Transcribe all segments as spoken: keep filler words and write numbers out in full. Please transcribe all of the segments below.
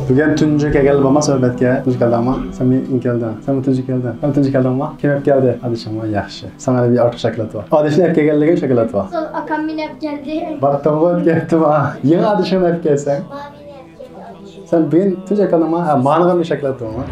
بۈگۈن تۇنجى كەلگەنلا بولما سۆھبەتكە؟ تۇنجى كەلدىڭما؟ سەن مېنى كەلدىڭ. سەن تۇنجى كەلدىڭ. سەن تۇنجى كەلدىڭما؟ كىم ئەپ كەلدى؟ ئادىشىڭما؟ ياخشى. ساڭا بىر ئارتۇق شاكىلات بار. ئادىشىنى ئەپ كەلگەنلىكىم شاكىلات بار. سول ئاكام مېنى ئەپ كەلدى. باقتىڭغۇ، ئەپ كەپتىما. يېڭى ئادىشىڭنى ئەپ كەلسەڭ. مانا مېنى ئەپ كەلدى ئادىشىم. سەن بۈگۈن تۇنجى كەلدىڭما؟ ھە، مانىغا بىر شاكىلات بارمۇ؟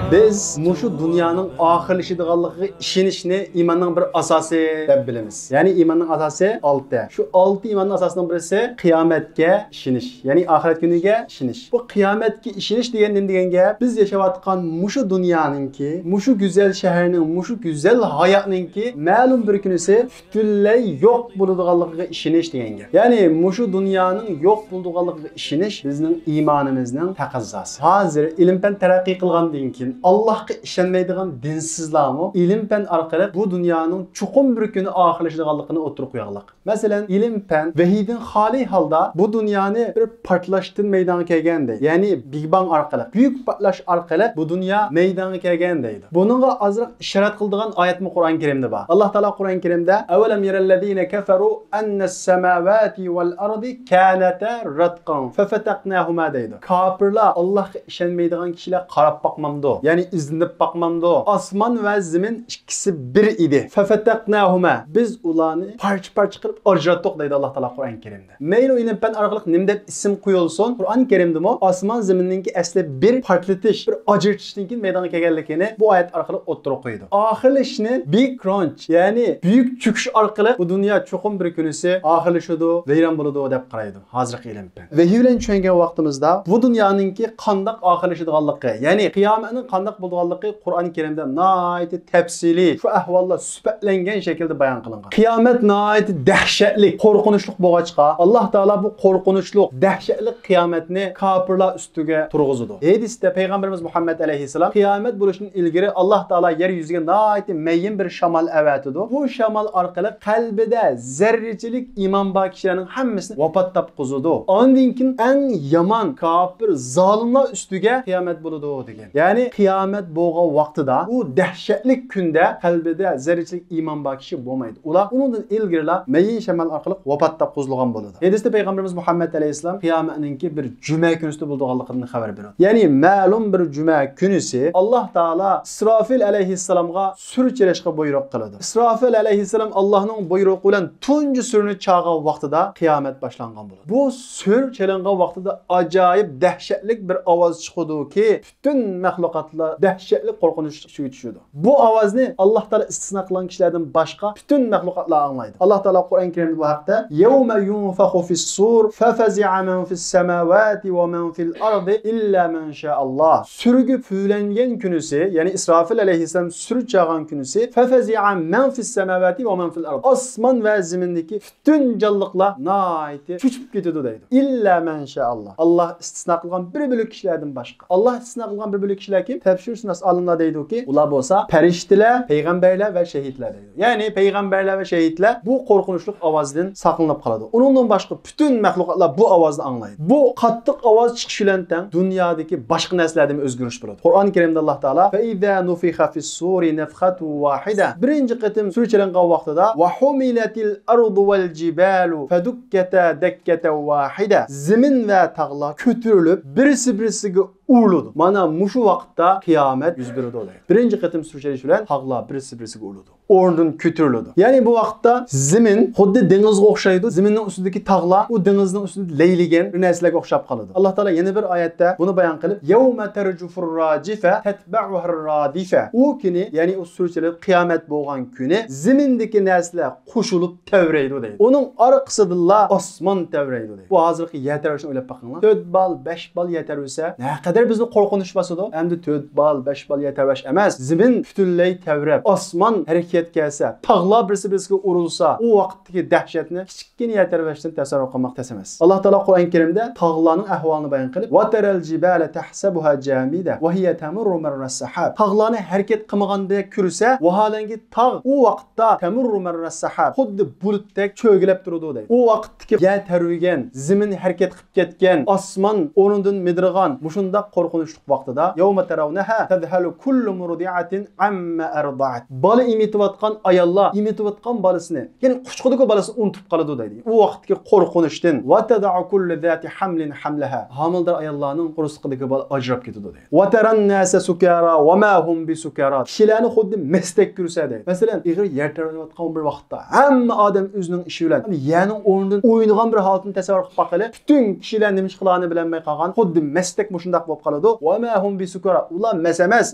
بىز مۇشۇ دۇنيانىڭ ئاخىرلىشىدىغانلىقىغا ئىشىنىشنى ئىماننىڭ بىر ئاساسى دەپ بىلىمىز. يەنى ئىماننىڭ ئاساسى ئالتە. شۇ ئالتە ئىماننىڭ ئاساسىنىڭ بىرسى قىيامەتكە ئىشىنىش، يەنى ئاخىرەت كۈنىگە ئىشىنىش. بۇ قىيامەتكە ئىشىنىش دېگەن نېمە دېگەن گەپ؟ بىز ياشاۋاتقان مۇشۇ دۇنيانىڭكى، مۇشۇ گۈزەل شەھەرنىڭ، مۇشۇ گۈزەل ھاياتنىڭكى مەلۇم بىر كۈنىسى پۈتۈنلەي يوق بولىدىغانلىقىغا ئىشىنىش دېگەن گەپ. يەنى مۇشۇ دۇنيانىڭ يوق بولىدىغانلىقىغا ئىشىنىش بىزنىڭ ئىمانىمىزنىڭ تەقەززاسى. ھازىر ئىلىم-پەن تەرەققىي قىلغاندىن كېيىن، ئاللاھقا ئىشەنمەيدىغان دىنسىزلارمۇ ئىلىم-پەن ئارقىلىق بۇ دۇنيانىڭ چوقۇم بىر كۈنى ئاخىرلىشىدىغانلىقىنى ئوتتۇرىغا قويغانلىق. مەسىلەن، ئىلىم-پەن ۋەھىيدىن خالىي ھالدا بۇ دۇنيانى بىر پارتلاشتىن مەيدانغا كەلگەن دەيدۇ. يەنى بىگ بانگ ئارقىلىق، بۈيۈك پارتلاش ئارقىلىق بۇ دۇنيا مەيدانغا كەلگەن دەيدۇ. بۇنىڭغا ئازراق ئىشارەت قىلىدىغان ئايەتمۇ قۇرئان كەرىمدە بار. ئاللاھ تائالا قۇرئان كەرىمدە، أولم ير الذين كفروا أن السماوات والأرض كانتا رتقا ففتقناهما دەيدۇ. كاپىرلار، ئاللاھقا ئىشەنمەيدىغان كىشىلەر قاراپ باقمامدۇ؟ يەنى ئىزدىنىپ باقمامدۇ؟ ئاسمان ۋە زېمىن ئىككىسى بىر ئىدى. ففتقناهما، بىز ئۇلارنى پارچە-پارچە قىلىپ ئاجراتتۇق دەيدۇ ئاللاھ تائالا قۇرئان كەرىمدە. مەيلى ئۇ ئىلىم-پەن ئارقىلىق نېمە دەپ ئىسىم قويۇلسۇن، قۇرئان كەرىمدىمۇ ئاسمان زېمىننىڭكى ئەسلى بىر پارتلىتىش، بىر ئاجرىتىشتىن كېيىن مەيدانغا كەلگەنلىكىنى بۇ ئايەت ئارقىلىق ئوتتۇرىغا قويىدۇ. ئاخىرلىشىشنى بىگ كرانچ، يەنى بۈيۈك چۆكۈش ئارقىلىق بۇ دۇنيا چوقۇم بىر كۈنىسى ئاخىرلىشىدۇ، ۋەيران بولىدۇ دەپ قارايدۇ ھازىرقى ئىلىم-پەن. ۋەھىي بىلەن چۈشەنگەن ۋاقتىمىزدا بۇ دۇنيانىڭكى قانداق ئاخىرلىشىدىغانلىقى، يەنى قىيامەتنىڭ قانداق بولىدىغانلىقى قۇرئان كەرىمدە ناھايىتى تەپسىلىي، شۇ ئەھۋاللار سۈپەتلەنگەن شەكىلدە بايان قىلىنغان. قىيامەت ناھايىتى دەھشەتلىك، قورقۇنچلۇق بولغاچقا، ئاللاھ تائالا بۇ قورقۇنچلۇق، دەھشەتلىك قىيامەتنى كاپىرلار ئۈستىگە تۇرغۇزىدۇ. ھەدىستە پەيغەمبىرىمىز مۇھەممەد ئەلەيھىسسالام قىيامەت بولۇشتىن ئىلگىرى ئاللاھ تائالا يەر يۈزىگە ناھايىتى مەيىن بىر شامال ئەۋەتىدۇ. بۇ شامال ئارقىلىق قەلبىدە زەررىچىلىك ئىمان بار كىشىلەرنىڭ ھەممىسىنى ۋاپات تاپقۇزىدۇ. ئاندىن كېيىن ئەڭ يامان كاپىر، زالىملار ئۈستىگە قىيامەت بولىدۇ دېگەن. يەنى قىيامەت بولغان ۋاقتىدا، ئۇ دەھشەتلىك كۈندە قەلبىدە زەررىچىلىك ئىمان بار كىشى بولمايدۇ. ئۇلار ئۇنىڭدىن ئىلگىرىلا مەيىن شامال ئارقىلىق ۋاپات تاپقۇزۇلغان بولىدۇ. ھەدىستە پەيغەمبىرىمىز مۇھەممەد ئەلەيھىسسالام قىيامەتنىڭكى بىر جۈمە كۈنىسىدە بولىدىغانلىقىدىن خەۋەر بېرىدۇ. يەنى مەلۇم بىر جۈمە كۈنىسى ئاللاھ تائالا ئىسرافىل ئەلەيھىسسالامغا سۈر چېلىشقا بۇيرۇق قىلىدۇ. ئىسرافىل ئەلەيھىسسالام ئاللاھنىڭ بۇيرۇقى بىلەن تۇنجى سۈرنى چالغان ۋاقتىدا قىيامەت باشلانغان بولىدۇ. بۇ سۈر چېلىنغان ۋاقتىدا ئاجايىپ دەھشەتلىك بىر ئاۋاز چىقىدۇكى، پۈتۈن مەخلۇقاتلار دەھشەتلىك قورقۇنچ ئىچىگە چۈشىدۇ. بۇ ئاۋازنى ئاللاھ تائالا ئىستىسنا قىلغان كىشىلەردىن باشقا پۈتۈن مەخلۇقاتلار ئاڭلايدۇ. ئاللاھ تائالا قۇرئان كەرىمدە بۇ ھەقتە، يَوْمَ يُنْفَخُ فِي الصُّورِ فَفَزِعَ مَنْ فِي السَّمَاوَاتِ وَمَنْ فِي الْأَرْضِ إِلَّا مَنْ شَاءَ اللَّهُ. سۈرگە پۈۋلەنگەن كۈنىسى، يَنى إِسْرَافِيلَ عَلَيْهِسَّلَامْ سۈر چالغان كۈنىسى، فَفَزِعَ مَنْ فِي السَّمَاوَاتِ وَمَنْ فِي الْأَرْضِ. ئاسمان ۋە زېمىندىكى پۈتۈن جانلىقلار ناھايىتى چۆچۈپ كېتىدۇ دەيدۇ. إِلَّا مَنْ شَاءَ اللَّهُ. ئاللاھ ئىستىسنا قىلغان بىر بۆلەك كىشىلەردىن باشقا. ئاللاھ ئىستىسنا قىلغان بىر بۆلەك كىشىلەر كىم؟ تەپسىرشۇناس ئالىملار دەيدۇكى، ئۇلار بولسا پەرىشتىلەر، پەيغەمبەرلەر ۋە شېھىتلەر دەيدۇ. يەنى پەيغەمبەرلەر ۋە شېھىتلەر بۇ قورقۇنچلۇق ئاۋازدىن ساقلىنىپ قالىدۇ. ئۇنىڭدىن باشقا پۈتۈن مەخلۇقاتلار بۇ ئاۋازنى ئاڭلايدۇ. بۇ قاتتىق ئاۋاز چىقىش بىلەن تەڭ دۇنيادىكى باشقا نەرسىلەردىمۇ ئۆزگىرىش بولىدۇ. قۇرئان كەرىمدە ئاللاھ تائالا، فَإِذَا نُفِخَ فِي الصُّورِ نَفْخَةٌ وَاحِدَةٌ. بىرىنچى قېتىم سۈر چېلىنغان ۋاقتىدا، وَحُمِلَتِ الْأَرْضُ وَالْجِبَالُ فَدُكَّتَا دَكَّةً وَاحِدَةً. زېمىن ۋە تاغلار كۆتۈرۈلۈپ، بىرسى بىرسىگە ئۇرۇلىدۇ. مانا مۇشۇ ۋاقىتتا قىيامەت يۈز بېرىدۇ دەيدۇ. بىرىنچى قېتىم سۈر چېلىش بىلەن تاغلار بىرسى بىرسىگە ئۇرۇلىدۇ. ئورنىدىن كۆتۈرۈلىدۇ. يەنى بۇ ۋاقىتتا زېمىن خۇددى دېڭىزغا ئوخشايدۇ. زېمىننىڭ ئۈستىدىكى تاغلار ئۇ دېڭىزنىڭ ئۈستىدە لەيلىگەن بىر نەرسىلەرگە ئوخشاپ قالىدۇ. ئاللاھ تائالا يەنە بىر ئايەتتە بۇنى بايان قىلىپ، يَوْمَ تَرْجُفُ الرَّاجِفَةُ تَتْبَعُهَا الرَّادِفَةُ. ئۇ كۈنى، يەنى ئۇ سۈر چېلىپ قىيامەت بولغان كۈنى زېمىندىكى نەرسىلەر قوشۇلۇپ تەۋرەيدۇ دەيدۇ. ئۇنىڭ ئارقىسىدىنلا ئاسمان تەۋرەيدۇ دەيدۇ. بۇ ھازىرقى يەر تەۋرەشنى ئويلاپ باقىڭلار. تۆت بال، بەش بال يەر تەۋرىسە، نەقەدەر بىزنى قورقۇنچ باسىدۇ. ئەمدى تۆت بال، بەش بال يەر تەۋرەش ئەمەس، زېمىن پۈتۈنلەي تەۋرەپ، ئاسمان ھەرىكەتكە كەلسە، تاغلار بىرسى بىرسىگە ئۇرۇلسا، ئۇ ۋاقىتتىكى دەھشەتنى كىچىككىنە يەر تەۋرەشتىن تەسەۋۋۇر قىلماق تەس ئەمەس. ئاللاھ تائالا قۇرئان كەرىمدە تاغلارنىڭ ئەھۋالىنى بايان قىلىپ، وَتَرَى الْجِبَالَ تَحْسَبُهَا جَامِدَةً وَهِيَ تَمُرُّ مَرَّ السَّحَابِ. تاغلارنى ھەرىكەت قىلمىغاندەك كۆرسە، ۋاھالەنكى تاغ ئۇ ۋاقىتتا تەمۇررۇ مەررە سەھاب، خۇددى بۇلۇتتەك چۆگىلەپ تۇرىدۇ دەيدۇ. ئۇ ۋاقىتتىكى يەر تەۋرىگەن، زېمىن ھەرىكەت قىلىپ كەتكەن، ئاسمان ئورنىدىن مىدىرغان مۇشۇنداق قورقۇنچلۇق ۋاقتىدا، يَوْمَ تَرَوْنَهَا تَذْهَلُ كُلُّ مُرْضِعَةٍ عَمَّا أَرْضَعَتْ. بالا ئېمىتىۋاتقان ئاياللار ئېمىتىۋاتقان بالىسىنى، يەنى قۇچىقىدىكى بالىسىنى ئۇنتۇپ قالىدۇ دەيدۇ. ئۇ ۋاقىتتىكى قورقۇنچتىن، وَتَضَعُ كُلُّ ذَاتِ حَمْلٍ حَمْلَهَا. ھامىلىدار ئاياللارنىڭ قورسىقىدىكى بالا ئاجراپ كېتىدۇ دەيدۇ. وَتَرَى النَّاسَ سُكَارَىٰ وَمَا هُم بِسُكَارَىٰ. كىشىلەرنى خۇددى مەستەك كۆرسە دەيدۇ. مەسىلەن، ئېغىر يەر تەۋرىنىۋاتقان بىر ۋاقىتتا ھەممە ئادەم ئۆزىنىڭ ئىشى بىلەن، يەرنىڭ ئورنىدىن ئوينىغان بىر ھالىتىنى تەسەۋۋۇر قىلىپ باققىلى، پۈتۈن كىشىلەر نېمە ئىش قىلارىنى بىلەلمەي قالغان، خۇددى مەستەك مۇشۇنداق بولۇپ قالىدۇ. وَمَا هُم بِسُكَارَىٰ. ئۇلار مەست ئەمەس.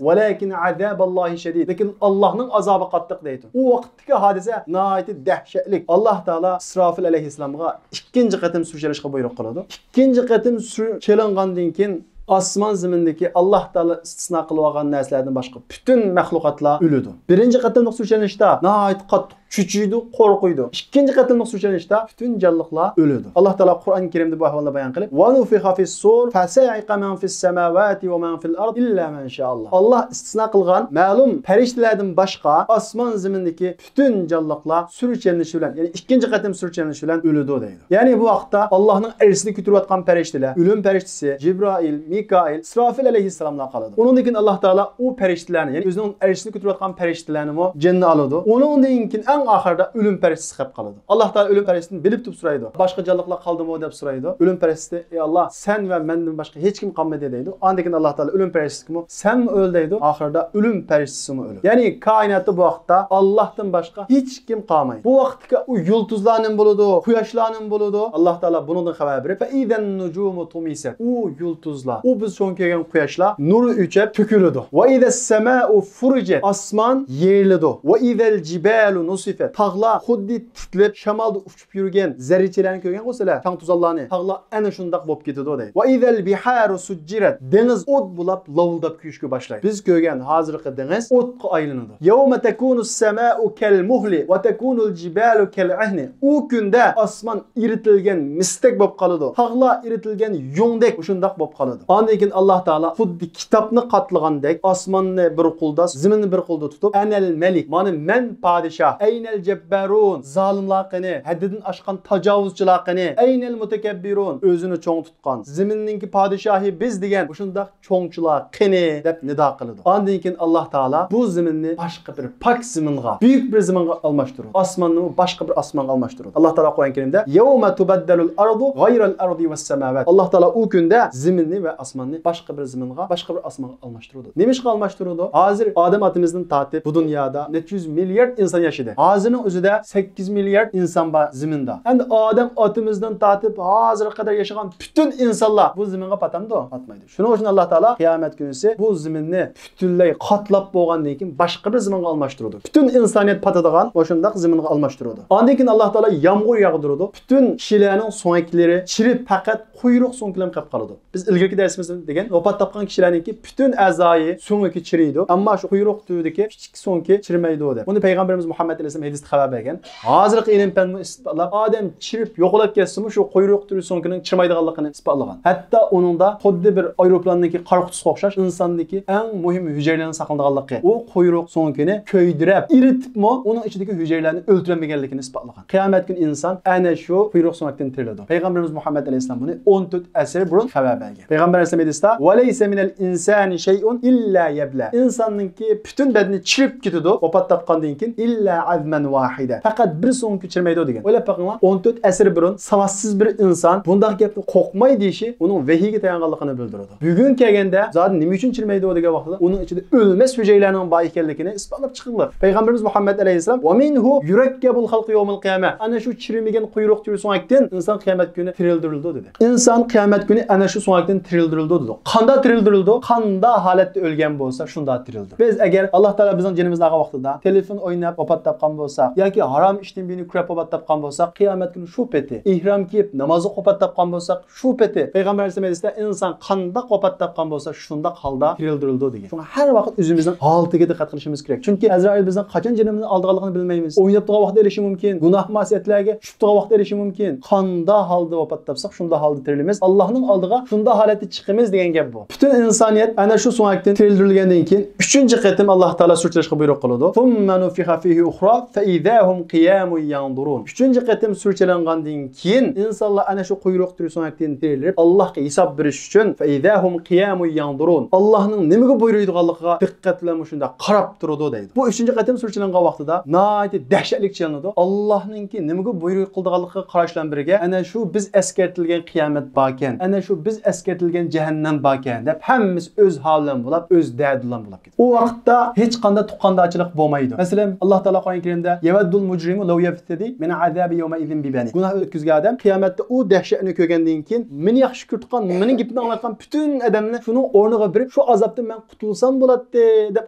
وَلَٰكِنَّ عَذَابَ اللَّهِ شَدِيدٌ. لېكىن ئاللاھنىڭ ئازابى قاتتىق دەيدۇ. ئۇ ۋاقىتتىكى ھادىسە ناھايىتى دەھشەتلىك. ئاللاھ تائالا ئىسراپىل ئەلەيھىسسالامغا ئىككىنچى قېتىم سۇ چېلىشقا بۇيرۇق قىلىدۇ. ئىككىنچى قېتىم سۇ چېلىنغاندىن كېيىن ئاسمان زېمىندىكى ئاللاھ تائالا ئىستىسنا قىلىۋالغان نەرسىلەردىن باشقا پۈتۈن مەخلۇقاتلار ئۆلىدۇ. بىرىنچى قېتىملىق سۇ چېلىنىشتا ناھايىتى قاتتىق چۆچۈيدۇ، قورقۇيدۇ. ئىككىنچى قېتىملىق سۇ چېلىنىشتا پۈتۈن جانلىقلار ئۆلىدۇ. ئاللاھ تائالا قۇرئان كەرىمدە بۇ ئەھۋالنى بايان قىلىپ، وَنُفِخَ فِي الصُّورِ فَصَعِقَ مَنْ فِي السَّمَاوَاتِ وَمَنْ فِي الْأَرْضِ إِلَّا مَنْ شَاءَ اللَّهُ. ئاللاھ ئىستىسنا قىلغان مەلۇم پەرىشتىلەردىن باشقا ئاسمان زېمىندىكى پۈتۈن جانلىقلار سۇ چېلىنىشى بىلەن، يەنى ئىككىنچى قېتىم سۇ چېلىنىشى بىلەن ئۆلىدۇ دەيدۇ. يەنى بۇ ۋاقىتتا ئاللاھنىڭ ئەرشىنى كۆتۈرۈۋاتقان پەرىشتىلەر، ئۆلۈم پەرىشتىسى، جىبرائىل، مىكائىل، ئىسرافىل ئەلەيھىسسالاملار قالىدۇ. ئۇنىڭدىن كېيىن ئاللاھ تائالا ئۇ پەرىشتىلەرنى، يەنى ئۆزىنىڭ ئەرشىنى كۆتۈرۈۋاتقان پەرىشتىلەرنىمۇ جېنىنى ئالىدۇ. ئۇنىڭدىن كېيىن ئەڭ ئاخىرىدا ئۆلۈم پەرىشتىسى قېلىپ قالىدۇ. ئاللاھ تائالا ئۆلۈم پەرىشتىسىنى بىلىپ تۇرۇپ سورايدۇ. باشقا جانلىقلار قالدىمۇ دەپ سورايدۇ. ئۆلۈم پەرىشتىسى، ئەي ئاللاھ، سەن ۋە مەندىن باشقا ھېچكىم قالمىدى دەيدۇ. ئاندىن كېيىن ئاللاھ تائالا ئۆلۈم پەرىشتىسىگىمۇ سەنمۇ ئۆل دەيدۇ. ئاخىرىدا ئۆلۈم پەرىشتىسىمۇ ئۆلىدۇ. يەنى كائىناتتا بۇ ۋاقىتتا ئاللاھتىن باشقا ھېچكىم قالمايدۇ. بۇ ۋاقىتتىكى ئۇ يۇلتۇزلار نېمە بولىدۇ؟ قۇياشلار نېمە بولىدۇ؟ ئاللاھ تائالا بۇنىڭدىن خەۋەر بېرىپ، فَإِذَا النُّجُومُ طُمِسَتْ. ئۇ يۇلتۇزلار، ئۇ بىز چوڭ كۆرگەن قۇياشلار نۇرى ئۆچۈپ تۆكۈلىدۇ. وَإِذَا السَّمَاءُ فُرِجَتْ. ئاسمان يېرىلىدۇ. وَإِذَا الْجِبَالُ نُسِفَتْ. تاغلار خۇددى تىتىلىپ، شامالدا ئۇچۇپ يۈرگەن زەررىچىلەرنى كۆرگەن بولسىلەر، تاڭ توزانلارنى، تاغلار ئەنە شۇنداق بولۇپ كېتىدۇ دەيدۇ. وَإِذَا الْبِحَارُ سُجِّرَتْ. دېڭىز ئوت بولاپ لاۋۇلداپ كۆيۈشكە باشلايدۇ. بىز كۆرگەن ھازىرقى دېڭىز ئوتقا ئايلىنىدۇ. يَوْمَ تَكُونُ السَّمَاءُ كَالْمُهْلِ وَتَكُونُ الْجِبَالُ كَالْعِهْنِ. ئۇ كۈندە ئاسمان ئېرىتىلگەن مىستەك بولۇپ قالىدۇ. تاغلار ئېرىتىلگەن يۇڭدەك مۇشۇنداق بولۇپ قالىدۇ. ئاندىن كېيىن ئاللاھ تائالا خۇددى كىتابنى قاتلىغاندەك ئاسماننى بىر قولدا، زېمىننى بىر قولدا تۇتۇپ، «ئەنەل مەلىك، مانا مەن پادىشاھ، ئەينەل جەببارۇن، زالىملار قېنى، ھەددىدىن ئاشقان تاجاۋۇزچىلار قېنى، ئەينەل مۇتەكەببىرۇن، ئۆزىنى چوڭ تۇتقان، زېمىننىڭكى پادىشاھى بىز» دېگەن مۇشۇنداق چوڭچىلار قېنى دەپ نىدا قىلىدۇ. ئاندىن كېيىن ئاللاھ تائالا بۇ زېمىننى باشقا بىر پاك زېمىنغا، بۈيۈك بىر زېمىنغا ئالماشتۇرىدۇ. ئاسماننى باشقا بىر ئاسمانغا ئالماشتۇرىدۇ. ئاللاھ تائالا قۇرئان كەرىمدە، «يَوْمَ تُبَدَّلُ الْأَرْضُ غَيْرَ الْأَرْضِ وَالسَّمَاوَاتُ». ئاللاھ تائالا ئۇ كۈندە زېمىننى ۋە ئاسماننى باشقا بىر زېمىنغا، باشقا بىر ئاسمانغا ئالماشتۇرىدۇ. نېمىشقا ئالماشتۇرىدۇ؟ ھازىر ئادەم ئاتىمىزدىن تارتىپ بۇ دۇنيادا نەچچە يۈز مىليارد ئىنسان ياشىدى. ھازىرنىڭ ئۆزىدە سەككىز مىليارد ئىنسان بار زېمىندا. ئەمدى ئادەم ئاتىمىزدىن تارتىپ ھازىرغا قەدەر ياشىغان پۈتۈن ئىنسانلار بۇ زېمىنغا پاتامدۇ؟ پاتمايدۇ. شۇنىڭ ئۈچۈن ئاللاھ تائالا قىيامەت كۈنىسى بۇ زېمىننى پۈتۈنلەي قاتلاپ بولغاندىن كېيىن باشقا بىر زېمىنغا ئالماشتۇرىدۇ. پۈتۈن ئىنسانىيەت پاتىدىغان مۇشۇنداق زېمىنغا ئالماشتۇرىدۇ. ئاندىن كېيىن ئاللاھ تائالا يامغۇر ياغدۇرىدۇ. پۈتۈن كىشىلەرنىڭ سۆڭەكلىرى چىرىپ، پەقەت قۇيرۇق سۆڭىكىلا قېلىپ قالىدۇ. بىز ئىلگىرىكى دەرسىمىزدە دېگەن، ۋاپات تاپقان كىشىلەرنىڭكى پۈتۈن ئەزايى، سۆڭىكى چىرىيدۇ، ئەمما شۇ قۇيرۇق تۈۋىدىكى كىچىك سۆڭىكى چىرىمەيدۇ دەپ. بۇنى پەيغەمبىرىمىز مۇھەممەد ئەلەيھىسسالام ھەدىستە خەۋەر بەرگەن. ھازىرقى ئىلىم پەنمۇ ئىسپاتلاپ، ئادەم چىرىپ يوقىلاپ كەتسىمۇ، شۇ قۇيرۇق تۈۋى سۆڭىكىنىڭ چىرىمايدىغانلىقىنى ئىسپاتلىغان. ھەتتا ئۇنىڭدا خۇددى بىر ئايروپىلاندىكى قارا قۇتىسىغا ئوخشاش ئىنساندىكى ئەڭ مۇھىم ھۈجەيرىلەرنىڭ ساقلىنىدىغانلىقى، ئۇ قۇيرۇق سۆڭىكىنى كۆيدۈرۈپ، ئېرىتىپمۇ ئۇنىڭ ئىچىدىكى ھۈجەيرىلەرنى ئۆلتۈرەلمىگەنلىكىنى ئىسپاتلىغان. قىيامەت كۈنى ئىنسان ئەنە شۇ قۇيرۇق سۆڭەكتىن تىرىلىدۇ. پەيغەمبىرىمىز مۇھەممەد ئەلەيھىسسالام بۇنى ئون تۆت ئەسىر بۇرۇن خەۋەر بەرگەن. پەيغەمبەر ئەلەيھىسسالام ھەدىستە، «وَلَيْسَ مِنَ الْإِنْسَانِ شَيْءٌ إِلَّا يَبْلَى». ئىنساننىڭكى پۈتۈن بەدىنى چىرىپ كېتىدۇ، ۋاپات تاپقاندىن كېيىن، «إِلَّا عَظْمًا وَاحِدًا». پەقەت بىر سۆڭىكى چىرىمەيدۇ دېگەن. ئويلاپ بېقىڭلار، ئون تۆت ئەسىر بۇرۇن ساۋاتسىز بىر ئىنسان بۇنداق گەپنى قورقماي دېيىشى ئۇنىڭ ۋەھىيگە تايانغانلىقىنى بىلدۈرىدۇ. بۈگۈن كەلگەندە زادى نېمە ئۈچۈن چىرىمەيدۇ دېگەن ۋاقتىدا ئۇنىڭ ئىچىدە ئۆلمەس ھۈجەيرىلەرنىڭ بار ئىكەنلىكىنى ئىسپاتلاپ چىقىلدى. پەيغەمبىرىمىز مۇھەممەد ئەلەيھىسسالام، «وَمِنْهُ يُرَكَّبُ الْخَلْقُ يَوْمَ الْقِيَامَةِ». ئەنە شۇ چىرىمىگەن قۇيرۇق تۈۋى سۆڭەكتىن ئىنسان قىيامەت كۈنى تىرىلدۈرۈلىدۇ دېدى. ئىنسان قىيامەت كۈنى ئەنە شۇ سۆڭەكتىن تىرىلدۈرۈلىدۇ دېدى. قانداق تىرىلدۈرۈلىدۇ؟ قانداق ھالەتتە ئۆلگەن بولسا، شۇنداق تىرىلدۈرۈلىدۇ. بىز ئەگەر ئاللاھ تائالا بىزنىڭ جېنىمىزنى ئالغان ۋاقتىدا تېلېفون ئويناپ ۋاپات تاپقان بولساق ياكى ھارام ئىشتىن بىينى كۆرۈپ ۋاپات تاپقان بولساق، قىيامەت كۈنى شۇ پېتى، ئېھرام كىيىپ نامازغا ۋاپات تاپقان بولساق، شۇ پېتى پەيغەمبەر ئەلەيھىسسالام ھەدىستە، ئىنسان قانداق ۋاپات تاپقان بولسا، شۇنداق ھالدا تىرىلدۈرۈلىدۇ دېگەن. شۇڭا ھەر ۋاقىت ئۆزىمىزنىڭ ھالىتىگە دىققەت قىلىشىمىز كېرەك. چۈنكى ئەزرائىل بىزنىڭ قاچان جېنىمىزنى ئالىدىغانلىقىنى بىلمەيمىز. ئويناپ تۇرغان ۋاقىتتا ئېلىشى مۇمكىن، گۇناھ مەسىيەتلەرگە چۈشۈپ تۇرغان ۋاقىتتا ئېلىشى مۇمكىن. قانداق ھالدا ۋاپات تاپساق، شۇنداق ھالدا تىرىلىمىز. ئاللاھنىڭ ئالدىغا شۇنداق ھالەتتە چىقىمىز دېگەن گەپ بۇ. پۈتۈن ئىنسانىيەت ئەنە شۇ سۆڭەكتىن تىرىلدۈرۈلگەندىن كېيىن ئۈچىنچى قېتىم ئاللاھ تائالا سۇ چىلىشقا بۇيرۇق قىلىدۇ. ثُمَّ نُفِخَ فِيهِ أُخْرَىٰ فإذا هم قيام ينظرون. ئۈچىنچى قېتىم سۇر چېلىنغاندىن كېيىن ئىنسانلار ئەنە شۇ قۇيرۇق تۈرسۆڭەكتىن تىرىلىپ، ئاللاھقا ھېساب بېرىش ئۈچۈن، فإذا هم قيام ينظرون، ئاللاھنىڭ نېمىگە بۇيرۇيدىغانلىقىغا دىققەت بىلەن مۇشۇنداق قاراپ تۇرىدۇ دەيدۇ. بۇ ئۈچىنچى قېتىم سۇر چېلىنغان ۋاقتىدا ناھايىتى دەھشەتلىك چېلىنىدۇ. ئاللاھنىڭكى نېمىگە بۇيرۇق قىلىدىغانلىقىغا قاراش بىلەن بىرگە، ئەنە شۇ بىز ئەسكەرتىلگەن قىيامەت باركەن، ئەنە شۇ بىز ئەسكەرتىلگەن جەھەننەم باركەن دەپ، ھەممىسى ئۆز ھالى بىلەن بولاپ، ئۆز دەردى بىلەن بولاپ كېتىدۇ. ئۇ ۋاقىتتا ھېچقانداق تۇغقاندارچىلىق بولمايدۇ. مەسىلەن، ئاللاھ تائالا قۇرئان كەرىمدە، يود المجرم لو يفتدي من العذاب يومئذ ببنيه. گۇناھ ئۆتكۈزگەن ئادەم قىيامەتتە ئۇ دەھشەتنى كۆرگەندىن كېيىن، مېنى ياخشى كۆرۈپ تۇرغان، مېنىڭ گېپىمنى ئاڭلايدىغان پۈتۈن ئادەمنى شۇنىڭ ئورنىغا بېرىپ، شۇ ئازابتىن مەن قۇتۇلسام بولاتتى دەپ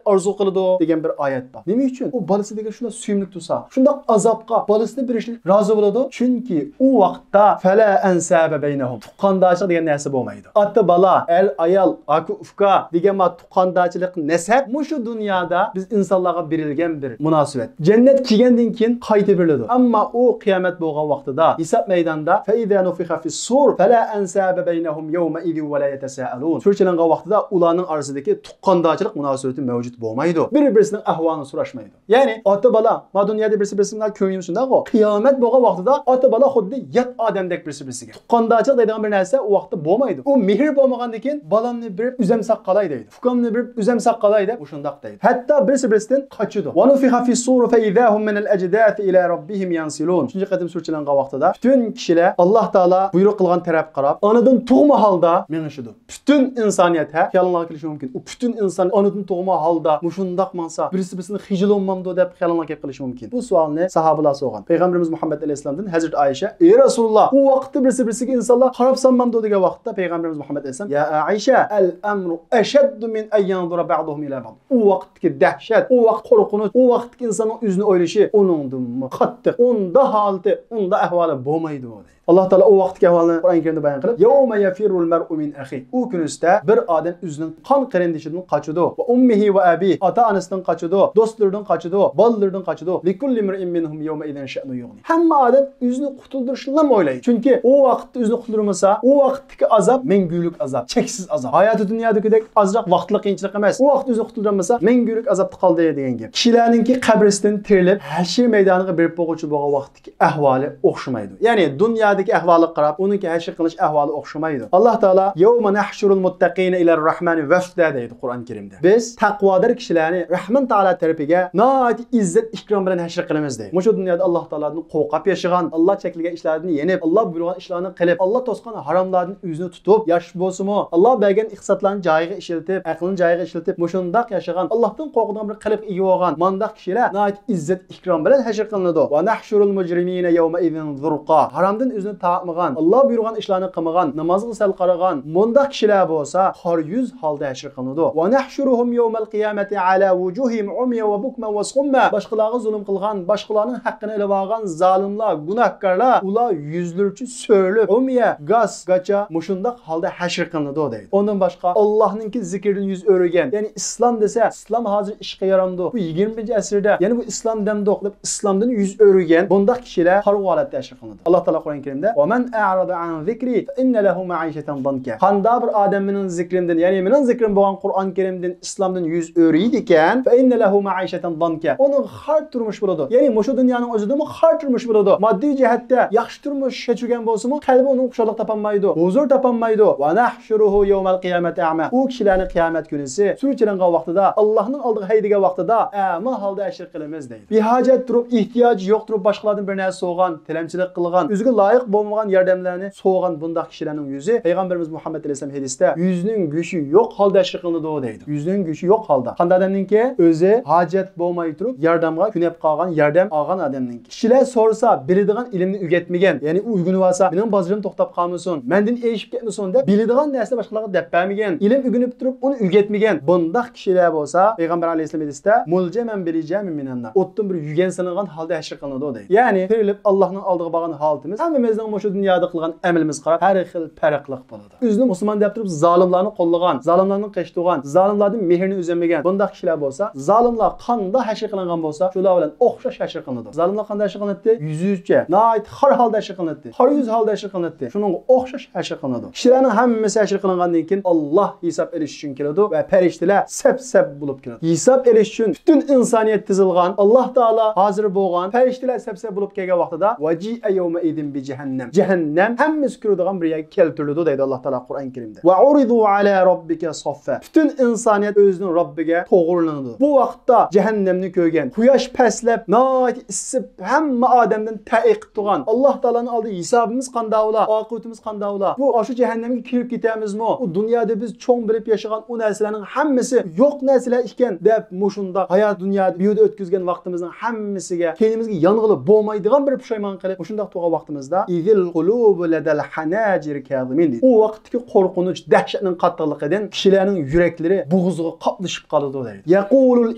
ئارزۇ قىلىدۇ دېگەن بىر ئايەت بار. نېمە ئۈچۈن؟ ئۇ بالىسى دېگەن شۇنداق سۆيۈملۈك تۇرسا، شۇنداق ئازابقا بالىسىنى بېرىشنى رازى بولىدۇ. چۈنكى ئۇ ۋاقىتتا فلا أنساب بينهم، تۇغقاندارچىلىق دېگەن نەرسە بولمايدۇ. ئاتا بالا، ئەر ئايال، ئاكا ئۇكا دېگەن ما تۇغقاندارچىلىق، نەسەب مۇشۇ دۇنيادا بىز ئىنسانلارغا بېرىلگەن بىر مۇناسىۋەت. جەننەتكە كىرگەندىن كېيىن قايتا بېرىلىدۇ. ئەمما ئۇ قىيامەت بولغان ۋاقتىدا، ھېساب مەيدانىدا، فإذا نفخ في الصور فلا أنساب بينهم يومئذ ولا يتساءلون. سۇر چېلىنغان ۋاقتىدا ئۇلارنىڭ ئارىسىدىكى تۇغقاندارچىلىق مۇناسىۋىتى مەۋجۇت بولمايدۇ. بىر-بىرسىنىڭ ئەھۋالىنى سوراشمايدۇ. يەنى ئاتا بالا، ما دۇنيادا بىرسى بىرسىنىڭ كۆڭلى شۇنداقغۇ. قىيامەت بولغان ۋاقتىدا ئاتا بالا خۇددى يات ئادەمدەك بىرسى بىرسىگە. تۇغقاندارچىلىق دەيدىغان بىر نەرسە ئۇ ۋاقىتتا بولمايدۇ. ئۇ مېھىر بولمىغاندىن كېيىن بالامنى بېرىپ ئۆزۈم ساقلاي دەيدۇ. ئۇكامنى بېرىپ ئۆزۈم ساقلاي دەپ مۇشۇنداق دەيدۇ. ھەتتا بىرسى بىرسىدىن قاچىدۇ. ونفخ في الصور فإذا هم من الأجداث إلى ربهم ينسلون. ئۈچىنچى قېتىم سۇر چېلىنغان ۋاقتىدا پۈتۈن كىشىلەر ئاللاھ تائالا بۇيرۇق قىلغان تەرەپكە قاراپ ئانىدىن تۇغما ھالدا مېڭىشىدۇ. پۈتۈن ئىنسانىيەت، ھە، خىيالىڭلارغا كېلىشى مۇمكىن. ئۇ پۈتۈن ئىنسان ئانىدىن تۇغما ھالدا مۇشۇنداق ماڭسا، بىرسى بىرسىدىن خىجىل بولمامدۇ دەپ خىيالىڭلارغا كېلىپ قېلىشى مۇمكىن. بۇ سوئالنى ساھابىلار سورىغان. پەيغەمبىرىمىز مۇھەممەد ئەلەيھىسسالامدىن ھەزرىتى ئائىشە، ئى رەسۇلۇللاھ، ئۇ ۋاقىتتا بىرسى بىرسىگە ئىنسانلار قاراپ سالمامدۇ دېگەن ۋاقىتتا پەيغەمبىرىمىز مۇھەممەد ئەلەيھىسسالام، يا ئائىشە، الأمر أشد من أن ينظر بعضهم إلى بعض. ئۇ ۋاقىتتىكى دەھشەت، ئۇ ۋاقىت قورقۇنچ، ئۇ ۋاقىتتىكى ئىنساننىڭ ئۆزىنى ئويلىشى ئۇنىڭدىنمۇ قاتتىق، ئۇندا ھالىتى، ئۇندا ئەھۋالى بولمايدۇ. ئاللاھ تائالا ئۇ ۋاقىتتىكى ئەھۋالنى قۇرئان كەرىمدە بايان قىلىپ، يوم يفر المرء من أخيه. ئۇ كۈنىسىدە بىر ئادەم ئۆزىنىڭ قان قېرىندىشىدىن قاچىدۇ. وأمه وأبيه، ئاتا ئانىسىدىن قاچىدۇ، دوستلىرىدىن قاچىدۇ، بالىلىرىدىن قاچىدۇ. لكل امرئ منهم يومئذ شأن يغنيه. ھەممە ئادەم ئۆزىنى قۇتۇلدۇرۇشنىلا ئويلايدۇ. چۈنكى ئۇ ۋاقىتتا ئۆزىنى قۇتۇلدۇرمىسا، ئۇ ۋاقىتتىكى ئازاب مەڭگۈلۈك ئازاب، چەكسىز ئازاب. ھاياتى دۇنيادىكىدەك ئازراق ۋاقىتلىق قىيىنچىلىق ئەمەس. ئۇ ۋاقىتتا ئۆزىنى قۇتۇلدۇرالمىسا، مەڭگۈلۈك ئازابتا قالدى دېگەن گەپ. كىشىلەرنىڭكى قەبرىسىدىن تىرىلىپ، ھەشر مەيدانىغا بېرىپ بولغۇچە بولغان ۋاقىتتىكى ئەھۋالى ئوخشىمايدۇ. يەنى دۇنيادىكى ئەھۋالىغا قاراپ، ئۇنىڭكى ھەشر قىلىش ئەھۋالى ئوخشىمايدۇ. ئاللاھ تائالا، يوم نحشر المتقين إلى الرحمن وفدا دەيدۇ قۇرئان كەرىمدە. بىز تەقۋادار كىشىلەرنى رەھمان تائالا تەرىپىگە ناھايىتى ئىززەت ئىكرام بىلەن ھەشر قىلىمىز دەيدۇ. مۇشۇ دۇنيادا ئاللاھ تائالادىن قورقۇپ ياشىغان، ئاللاھ چەكلىگەن ئىشلاردىن يېنىپ، ئاللاھ بۇيرۇغان ئىشلارنى قىلىپ، ئاللاھ توسقان ھاراملاردىن ئۆزىنى تۇتۇپ ياش بولسىمۇ، ئاللاھ بەرگەن ئىقتىسادلارنى جايىغا ئىشلىتىپ، ئەقلىنى جايىغا ئىشلىتىپ، مۇشۇنداق ياشىغان، ئاللاھتىن قورقىدىغان بىر قەلبكە ئىگە بولغان مانداق كىشىلەر ناھايىتى ئىززەت ئىكرام بىلەن ھەشر قىلىنىدۇ. ونحشر المجرمين يومئذ زرقا. ھارامدىن ئۆزىنى تارتمىغان، ئاللاھ بۇيرۇغان ئىشلارنى قىلمىغان، نامازغا سەل قارىغان مۇنداق كىشىلەر بولسا قارا يۈز ھالدا ھەشر قىلىنىدۇ. ونحشرهم يوم القيامة على وجوههم عميا وبكما وصما. باشقىلارغا زۇلۇم قىلغان، باشقىلارنىڭ ھەققىنى ئېلىۋالغان زالىملار، گۇناھكارلار، ئۇلار يۈزلىرىچە سۆرىلىپ، ئۇميە، گاس، گاچا، مۇشۇنداق ھالدا ھەشر قىلىنىدۇ دەيدۇ. ئۇندىن باشقا، ئاللاھنىڭكى زىكرىدىن يۈز ئۆرۈگەن، يەنى ئىسلام دېسە، ئىسلام ھازىر ئىشقا يارامدۇ؟ بۇ يىگىرمىنچى ئەسىردە، يەنى بۇ ئىسلام دەمدۇق دەپ، ئىسلامدىن يۈز ئۆرۈگەن بۇنداق كىشىلەر قارىغۇ ھالەتتە ھەشر قىلىنىدۇ. ئاللاھ تائالا قۇرئان كەرىمدە، ومن أعرض عن ذكري فإن له معيشة ضنكا. قانداق بىر ئادەم مېنىڭ زىكرىمدىن، يەنى مېنىڭ زىكرىم بولغان قۇرئان كەرىمدىن، ئىسلامدىن يۈز ئۆرۈيدىكەن، فإن له معيشة ضنكا. ئۇنىڭغا خار تۇرمۇش بولىدۇ. يەنى مۇشۇ دۇنيانىڭ ئۆزىدىمۇ خار تۇرمۇش بولىدۇ. ماددىي جەھەتتە ياخشى تۇرمۇش كەچۈرگەن بولسىمۇ، قەلبى ئۇنىڭغا خۇشاللىق تاپالمايدۇ، ھۇزۇر تاپالمايدۇ. ونحشره يوم القيامة أعمى. ئۇ كىشىلەرنى قىيامەت كۈنىسى سۇر چېلىنغان ۋاقتىدا، ئاللاھنىڭ ئالدىغا ھەيدىگەن ۋاقتىدا ئەما ھالدا ھەشر قىلىمىز دەيدۇ. بىھاجەت تۇرۇپ، ئېھتىياجى يوق تۇرۇپ باشقىلاردىن بىر نەرسە سورىغان، تىلەمچىلىك قىلغان، ئۆزىگە لايىق بولمىغان ياردەملەرنى سورىغان بۇنداق كىشىلەرنىڭ يۈزى، پەيغەمبىرىمىز مۇھەممەد ئەلەيھىسسالام ھەدىستە، يۈزنىڭ گۆشى يوق ھالدا ھەشر قىلىنىدۇ دەيدۇ. يۈزنىڭ گۆشى يوق ھالدا. قانداق ئادەمنىڭكى؟ ئۆزى ھاجەت بولماي تۇرۇپ ياردەمگە كۆنۈپ قالغان، ياردەم ئالغان ئادەمنىڭكى. كىشىلەر سورىسا، بىلىدىغان ئىلىمنى ئۆگەتمىگەن، يەنى ئۇ ئۆگىنىۋالسا مېنىڭ بازىرىم توختاپ قالمىسۇن، مەندىن ئېشىپ كەتمىسۇن دەپ، بىلىدىغان نەرسىنى باشقىلارغا دەپ بەرمىگەن، ئىلىم ئۆگىنىپ تۇرۇپ ئۇنى ئۆگەتمىگەن بۇنداق كىشىلەر بولسا، پەيغەمبەر ئەلەيھىسسالام ھەدىستە، مۇلجەمەن بىلىجامىن مىنەننار، ئوتتىن بىر يۈگەن سېلىنغان ھالدا ھەشر قىلىنىدۇ دەيدۇ. يەنى تىرىلىپ ئاللاھنىڭ ئالدىغا بارغان ھالىتىمىز ھەممىمىزنىڭ مۇشۇ دۇنيادا قىلغان ئەمىلىمىزگە قاراپ ھەر خىل پەرقلىق بولىدۇ. ئۆزىنى مۇسۇلمان دەپ تۇرۇپ زالىملارنى قوللىغان، زالىملاردىن قېچىپ تۇرغان، زالىملاردىن مېھرىنى ئۈزەلمىگەن بۇنداق كىشىلەر بولسا، زالىملار قانداق ھەشر قىلىنغان بولسا، شۇلار بىلەن ئوخشاش ھەشر قىلىنىدۇ. زالىملار قانداق ھەشر قىلىناتتى؟ يۈزىچە، ناھايىتى خار ھالدا ھەشر قىلىناتتى. خار يۈز ھالدا ھەشر قىلىناتتى. شۇنىڭغا ئوخشاش ھەشر قىلىنىدۇ. كىشىلەرنىڭ ھەممىسى ھەشر قىلىنغاندىن كېيىن، ئاللاھ ھېساب ئېلىش ئۈچۈن كېلىدۇ ۋە پەرىشتىلەر سەپ-سەپ بولۇپ كېلىدۇ. ھېساب ئېلىش ئۈچۈن پۈتۈن ئىنسانىيەت تىزىلغان، ئاللا ئاللاھ تائالا ھازىر بولغان پەرىشتىلەر سەپسەپ بولۇپ كەلگەن ۋاقتىدا، ۋەجىئە يەۋمەئىزىن بىجەھەننەم. جەھەننەم ھەممىسى كىرىدىغان بىر يەرگە كەلتۈرۈلىدۇ دەيدۇ ئاللاھ تائالا قۇرئان كەرىمدە. ۋەئۇرىزۇ ئەلا رەببىكە سەففا. پۈتۈن ئىنسانىيەت ئۆزىنىڭ رەببىگە توغرىلىنىدۇ. بۇ ۋاقىتتا جەھەننەمنى كۆرگەن، قۇياش پەسلەپ، ناھايىتى ئىسسىپ، ھەممە ئادەمدىن تەئەييۇپ تۇرغان، ئاللاھ تائالانىڭ ئالدىدا ھېسابىمىز قانداق بولا، ئاقىۋىتىمىز قانداق بولا؟ بۇ ئاشۇ جەھەننەمگە كىرىپ كېتەمىزمۇ؟ ئۇ دۇنيادا بىز چوڭ بىلىپ ياشىغان ئۇ نەرسىلەرنىڭ ھەممىسى يوق نەرسىلەر ئىكەن دەپ، مۇشۇنداق ھايات دۇنيادا بۇ يەردە ئۆتكۈزگەن ۋاقتىمىزنىڭ ھەممىسىگە كەينىمىزگە يانغىلى بولمايدىغان بىر پۇشايمان قىلىپ، مۇشۇنداق تۇرغان ۋاقتىمىزدا، ئىزىل قۇلۇبۇ لەدەل ھەناجىر كازىمىن دەيدۇ. ئۇ ۋاقىتتىكى قورقۇنچ، دەھشەتنىڭ قاتتىقلىقىدىن كىشىلەرنىڭ يۈرەكلىرى بوغۇزىغا قاپلىشىپ قالىدۇ دەيدۇ. يەقۇلۇل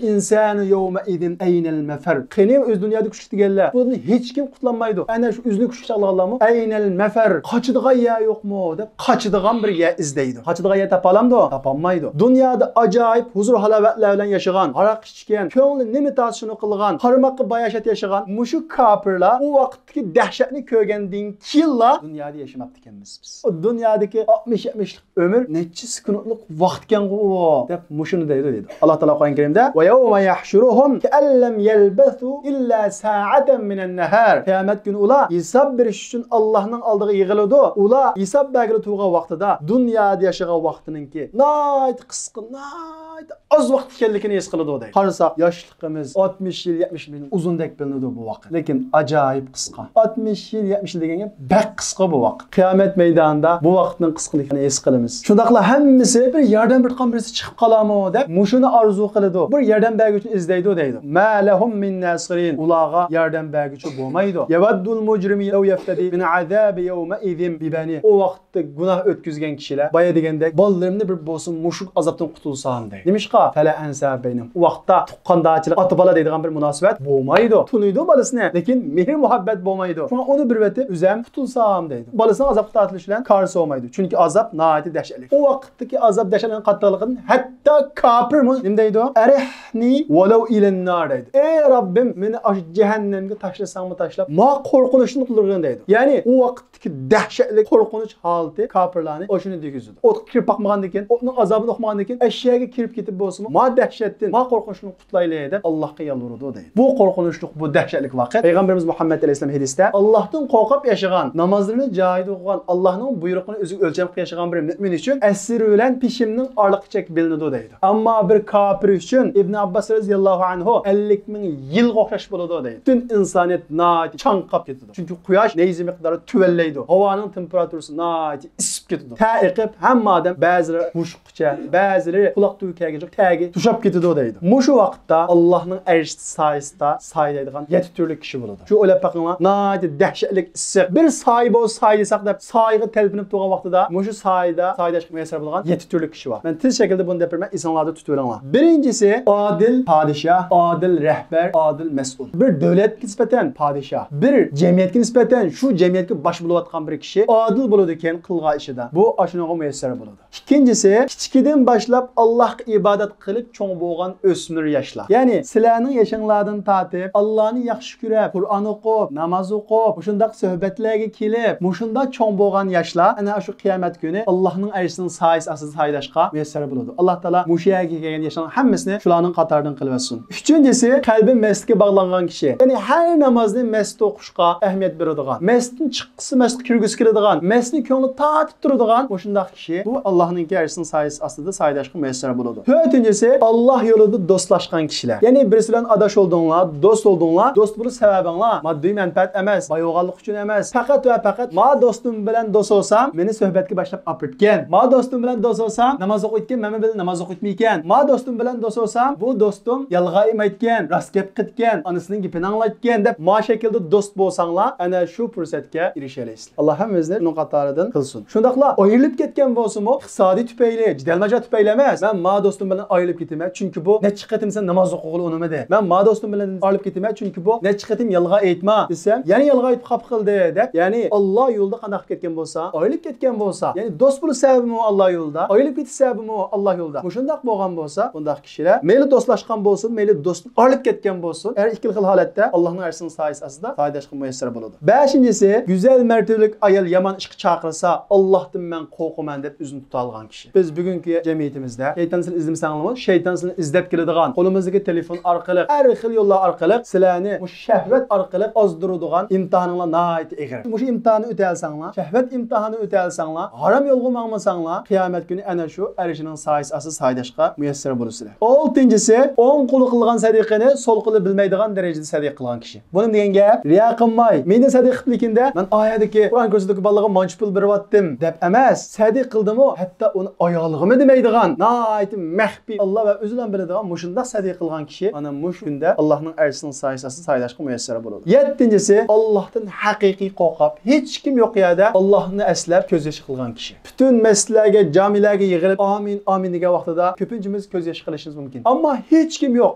ئىنسانۇ يەۋمەئىزىن ئەينەل مەفەر. قېنى ئۆز دۇنيادا كۈچلۈك دېگەنلەر؟ بۇنى ھېچكىم قۇتۇلالمايدۇ. ئەنە شۇ ئۆزىنى كۈچلۈك چاغلىغانلارمۇ؟ ئەينەل مەفەر. قاچىدىغان يەر يوقمۇ دەپ قاچىدىغان بىر يەر ئىزدەيدۇ. قاچىدىغان يەر تاپالامدۇ؟ تاپالمايدۇ. دۇنيادا ئاجايىپ ھۇزۇر-ھالاۋەتلەر بىلەن ياشىغان، ھاراق ئىچكەن، كۆڭلى نېمە تارتسا شۇنى قىلغان، قارىماققا باياشات ياشىغان مۇشۇ كاپىرلار ئۇ ۋاقىتتىكى دەھشەتنى كۆرگەندىن كېيىنلا دۇنيادا ياشىماپتىكەنمىز بىز. ئۇ دۇنيادىكى ئاتمىش يەتمىشلىك ئۆمۈر نەچچە سېكۇنتلۇق ۋاقىتكەنغۇ ئۇ دەپ مۇشۇنى دەيدۇ دەيدۇ. ئاللاھ تائالا قۇرئان كەرىمدە، ۋە يەۋمە يەھشۇرۇھۇم كەئەللەم يەلبەسۇ ئىللا سائەتەن مىنەن نەھار. قىيامەت كۈنى ئۇلار ھېساب بېرىش ئۈچۈن ئاللاھنىڭ ئالدىغا يىغىلىدۇ. ئۇلار ھېساب بەرگىلى تۇرغان ۋاقتىدا دۇنيادا ياشىغان ۋاقتىنىڭكى ناھايىتى قىسقا، ناھايىتى ئاز ۋاقىت ئىكەنلىكىنى ھېس قىلىدۇ دەيدۇ. قارىساق، ياشلىقىمىز ئاتمىش يىل، يەتمىش يىل ئۇزۇندەك بىلىنىدۇ بۇ ۋاقىت. لېكىن ئاجايىپ قىسقا. ئاتمىش يىل، يەتمىش يىل دېگەن گەپ بەك قىسقا بۇ ۋاقىت. قىيامەت مەيدانىدا بۇ ۋاقىتنىڭ قىسقىلىكىنى ھېس قىلىمىز. شۇنداقلا ھەممىسى بىر ياردەم بېرىدىغان بىرسى چىقىپ قالامۇ دەپ مۇشۇنى ئارزۇ قىلىدۇ. بىر ياردەم بەرگۈچىنى ئىزدەيدۇ دەيدۇ. ما لەھۇم مىن ناسىرىن. ئۇلارغا ياردەم بەرگۈچى بولمايدۇ. يەۋەددۇل مۇجرىمۇ لەۋ يەفتەدى مىن ئازابى يەۋمەئىزىن بىبەنىھ. ئۇ ۋاقىت گۇناھ ئۆتكۈزگەن كىشىلەر بايا دېگەندەك، بالىلىرىمنى بىر بولسۇن مۇشۇ ئازابتىن قۇتۇلسام دەيدۇ. نېمىشقا؟ فەلا ئەنسابە بەينەھۇم. ئۇ ۋاقىتتا تۇغقاندارچىلىق، ئاتا-بالا دەيدىغان بىر مۇناسىۋەت بولمايدۇ. تونۇيدۇ بالىسىنى، لېكىن مېھىر-مۇھەببەت بولمايدۇ. شۇڭا ئۇنى بىر ئېتىپ ئۆزەم قۇتۇلسام دەيدۇ. بالىسىنىڭ ئازابقا تارتىلىشى بىلەن كارىسى بولمايدۇ. چۈنكى ئازاب ناھايىتى دەھشەتلىك. ئۇ ۋاقىتتىكى ئازاب دەھشەتلىك قاتتىقلىقىدىن ھەتتا كاپىرمۇ نېمە دەيدۇ؟ ئەرىھنى ۋەلەۋ ئىلەن نار دەيدۇ. ئەي رەببىم، مېنى ئاشۇ جەھەننەمگە تاشلىساڭمۇ تاشلاپ، ما قورقۇنچتىن قۇتۇلدۇرغىن دەيدۇ. يەنى ئۇ ۋاقىت دەھشەتلىك قورقۇنچ ھالىتى كاپىرلارنى ئاشۇنى دېگۈزىدۇ. ئوتقا كىرىپ باقمىغاندىن كېيىن، ئوتنىڭ ئازابىنى ئۇقمىغاندىن كېيىن، ئەشياغا كىرىپ كېتىپ بولسىمۇ، ما دەھشەتتىن، ما قورقۇنچتىن قۇتۇلايلى دەپ ئاللاھقا يالۋۇرىدۇ دەيدۇ. بۇ قورقۇنچلۇق، بۇ دەھشەتلىك ۋاقىت. پەيغەمبىرىمىز مۇھەممەد ئەلەيھىسسالام ھەدىستە، ئاللاھتىن قورقۇپ ياشىغان، نامازلىرىنى جايىدا ئوقۇغان، ئاللاھنىڭ بۇيرۇقىنى ئۆزىگە ئۆلچەم قىلىپ ياشىغان بىر مۆمىن ئۈچۈن ئەسىر بىلەن پېشىمنىڭ ئارىلىقى چەك بىلىنىدۇ دەيدۇ. ئەمما بىر كاپىر ئۈچۈن ئىبن ئابباس رەزىياللاھۇ ئەنھۇ ئەللىك مىڭ يىلغا ئوخشاش بولىدۇ دەيدۇ. پۈتۈن ئىنسانىيەت ناھايىتى چاڭقاپ كېتىدۇ. چۈنكى قۇياش نەيزە مىقدارى تۆۋەنلەيدۇ. ھاۋانىڭ تېمپېراتۇرىسى ناھايىتى ئىسسىپ كېتىدۇ. تەر ئېقىپ، ھەممە ئادەم، بەزىلىرى مۇشۇققىچە، بەزىلىرى قۇلاق تۈۋى كەلگۈچە تەرگە توشۇپ كېتىدۇ دەيدۇ. مۇشۇ ۋاقىتتا ئاللاھنىڭ ئەرشى سايىسىدا سايىدەيدىغان يەتتە تۈرلۈك كىشى بولىدۇ. شۇ ئويلاپ بېقىڭلار، ناھايىتى دەھشەتلىك ئىسسىق. بىر سايە بولسا سايىدىساق دەپ سايىغا تەلپۈنۈپ تۇرغان ۋاقتىدا مۇشۇ سايىدا سايىداشقا مۇيەسسەر بولغان يەتتە تۈرلۈك كىشى بار. مەن تېز شەكىلدە بۇنى دەپ بېرىمەن، ئېسىڭلاردا تۇتۇۋېلىڭلار. بىرىنچىسى ئادىل پادىشاھ، ئادىل رەھبەر، ئادىل مەسئۇل. بىر دۆلەتكە نىسبەتەن پادىشاھ، بىر جەمئىيەتكە نىسبەتەن شۇ جەمئىيەتكە باش بولۇۋاتقان بىر كىشى ئادىل بولىدىكەن قىلغان ئىشىدا. بۇ ئاشۇنىڭغا مۇيەسسەر بولىدۇ. ئىككىنچىسى، كىچىكىدىن باشلاپ ئاللاھقا ئىبادەت قىلىپ چوڭ بولغان ئۆسمۈر ياشلار. يەنى سىلەرنىڭ يېشىڭلاردىن تارتىپ ئاللانى ياخشى كۆرۈپ، قۇرئان ئوقۇپ، ناماز ئوقۇپ، مۇشۇنداق سۆھبەتلەرگە كېلىپ، مۇشۇنداق چوڭ بولغان ياشلار ئەنە شۇ قىيامەت كۈنى ئاللاھنىڭ ئەرشىنىڭ سايىسى ئاستىدا سايىداشقا مۇيەسسەر بولىدۇ. ئاللاھ تائالا مۇشۇ يەرگە كەلگەن ياشلارنىڭ ھەممىسىنى شۇلارنىڭ قاتارىدىن قىلىۋەتسۇن. ئۈچىنچىسى، قەلبى مەسچىتكە باغلانغان كىشى. يەنى ھەر نامازنى مەسچىتتە ئوقۇشقا ئەھمىيەت بېرىدىغان، مەسچىتتىن چىققۇسى مەسچىتكە كىرگۈسى كېلىدىغان، مەسچىتنى كۆڭلى تارتىپ تۇرىدىغان مۇشۇنداق كىشى بۇ ئاللاھنىڭكى ئەرشىنىڭ سايىسى ئاستىدا سايىداشقا مۇيەسسەر بولىدۇ. تۆتىنچىسى، ئاللاھ يولىدا دوستلاشقان كىشىلەر. يەنى بىرسى بىلەن ئاداش بولدۇڭلار، دوست بولدۇڭلار، دوست بولۇش سەۋەبىڭلار ماددىي مەنپەئەت ئەمەس، باي بولغانلىق ئۈچۈن ئەمەس، پەقەت ۋە پەقەت ما دوستۇم بىلەن دوست بولسام مېنى سۆھبەتكە باشلاپ ئاپىرىدىكەن، ما دوستۇم بىلەن دوست بولسام ناماز ئوقۇيدىكەن، مەن بىلەن ناماز ئوقۇيتمىكەن، ما دوستۇم بىلەن دوست بولسام بۇ دوستۇم يالغان ئېيتمايدىكەن، راست گەپ قىلىدىكەن، ئانىسىنىڭ گېپىنى ئاڭلايدىكەن دەپ ما شەكىلدە دوست بولساڭلار ئەنە شۇ پۇرسەتكە ئېرىشەلەيسىلەر. ئاللاھ ھەممىمىزنى ئۇنىڭ قاتارىدىن قىلسۇن. شۇنداقلا ئايرىلىپ كەتكەن بولسىمۇ، ئىقتىسادىي تۈپەيلى، جېدەل-ماجال تۈپەيلى ئەمەس. مەن ما دوستۇم بىلەن ئايرىلىپ كېتىمەن، چۈنكى بۇ نەچچە قېتىم سەن ناماز ئوقۇغىلى ئۇنىمىدى. مەن ما دوستۇم بىلەن ئايرىلىپ كېتىمەن، چۈنكى بۇ نەچچە قېتىم يالغان ئېيتما دېسەم، يەنە يالغان ئېيتىپ خاپا قىلدى دەپ، يەنى ئاللاھ يولىدا قانداق قىلىپ كەتكەن بولسا، ئايرىلىپ كەتكەن بولسا، يەنى دوست بولۇش سەۋەبىمۇ ئاللاھ يولىدا، ئايرىلىپ كېتىش سەۋەبىمۇ ئاللاھ يولىدا. مۇشۇنداق بولغان بولسا، بۇنداق كىشىلەر مەيلى دوستلاشقان بولسۇن، مەيلى دوستتىن ئايرىلىپ كەتكەن بولسۇن، ھەر ئىككىلا خىل ھالەتتە ئاللاھنىڭ ئەرشىنىڭ سايىسى ئاستىدا سايىداشقا مۇيەسسەر بولىدۇ. بەشىنچىسى، گۈزەل مەرتىۋىلىك ئايال يامان ئىشقا چاقىرسا، ئاللاھ ئاللاھتىن مەن قورقىمەن دەپ ئۆزىنى تۇتالىغان كىشى. بىز بۈگۈنكى جەمئىيىتىمىزدە شەيتان سىلىنى ئىزدىمىسەڭلارمۇ، شەيتان سىلىنى ئىزدەپ كېلىدىغان، قولىمىزدىكى تېلېفون ئارقىلىق، ھەر خىل يوللار ئارقىلىق سىلەرنى مۇشۇ شەھۋەت ئارقىلىق ئازدۇرىدىغان ئىمتىھانىڭلار ناھايىتى ئېغىر. مۇشۇ ئىمتىھاننى ئۆتەلسەڭلار، شەھۋەت ئىمتىھانىنى ئۆتەلسەڭلار، ھارام يولغا ماڭمىساڭلار، قىيامەت كۈنى ئەنە شۇ ئەرشىنىڭ سايىسى ئاستىدا سايىداشقا مۇيەسسەر بولىسىلەر. ئالتىنچىسى، ئوڭ قولى قىلغان سەدىقىنى سول قولى بىلمەيدىغان دەرىجىدە سەدىقە قىلغان كىشى. بۇنى دېگەن گەپ، رىيا قىلماي، مېنى سەدىقە قىپتىكىندە، مەن ئايەدىكى قۇرئان كۇرسىدىكى بالىغا مانچە پۇل بېرىۋاتتىم دەپ ئەمەس، سەدىقە قىلدىمۇ، ھەتتا ئۇنى ئايالىغىمۇ دېمەيدىغان، ناھايىتى مەخپىي، ئاللا ۋە ئۆزىلا بىلىدىغان مۇشۇنداق سەدىقە قىلغان كىشى مانا مۇشۇ كۈندە ئاللانىڭ ئەرشىنىڭ سايىسى ئاستىدا سايىداشقا مۇيەسسەر بولىدۇ. يەتتىنچىسى، ئاللاھتىن ھەقىقىي قورقۇپ، ھېچكىم يوق يەردە ئاللاھنى ئەسلەپ كۆز يېشى قىلغان كىشى. پۈتۈن مەسچىتلەرگە، جامىلەرگە يىغىلىپ، ئامىن، ئامىن دېگەن ۋاقتىدا كۆپىنچىمىز كۆز يېشى قىلىشىمىز مۇمكىن. ئەمما ھېچكىم يوق.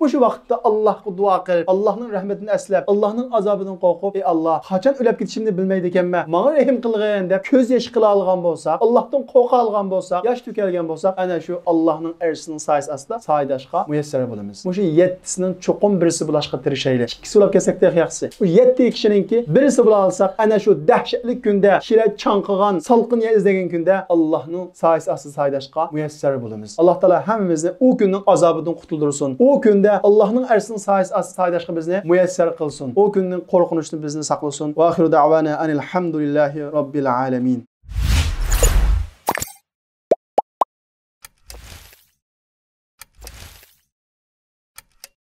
مۇشۇ ۋاقىتتا ئاللاھقا دۇئا قىلىپ، ئاللاھنىڭ رەھمىتىنى ئەسلەپ، ئاللاھنىڭ ئازابىدىن قورقۇپ، ئى ئاللاھ، قاچان ئۆلۈپ كېتىشىمنى بىلمەيدىكەنمەن، ماڭا رەھىم قىلغىن دەپ كۆز يېشى قىلالىغان بولساق، ئاللاھتىن قورقالىغان بولساق، ياش تۆكەلگەن بولساق، ئەنە شۇ ئاللاھنىڭ ئەرشىنىڭ سايىسى ئاستىدا سايىداشقا مۇيەسسەر بولىمىز. مۇشۇ يەتتىسىنىڭ چوقۇم بىرسى بولۇشقا تىرىشايلى. ئىككىسى بولۇپ كەتسەك تېخى ياخشىسى. ئۇ يەتتە كىشىنىڭكى بىرسى بولالىساق، ئەنە شۇ دەھشەتلىك كۈندە، كىشىلەر چاڭقىغان، سالقىن يەر ئىزدىگەن كۈندە ئاللاھنىڭ سايىسى ئاستىدا سايىداشقا مۇيەسسەر بولىمىز. ئاللاھ تائالا ھەممىمىزنى ئۇ كۈننىڭ ئازابىدىن قۇتۇلدۇرسۇن. ئۇ كۈندە ئاللاھنىڭ ئەرشىنىڭ سايىسى ئاستىدا سايىداشقا بىزنى مۇيەسسەر قىلسۇن. ئۇ كۈننىڭ قورقۇنچىدىن بىزنى ساقلىسۇن. ۋە ئاخىرۇ دەئۋانا ئەنىل ھەمدۇلىللاھى رەببىل ئالەمىن.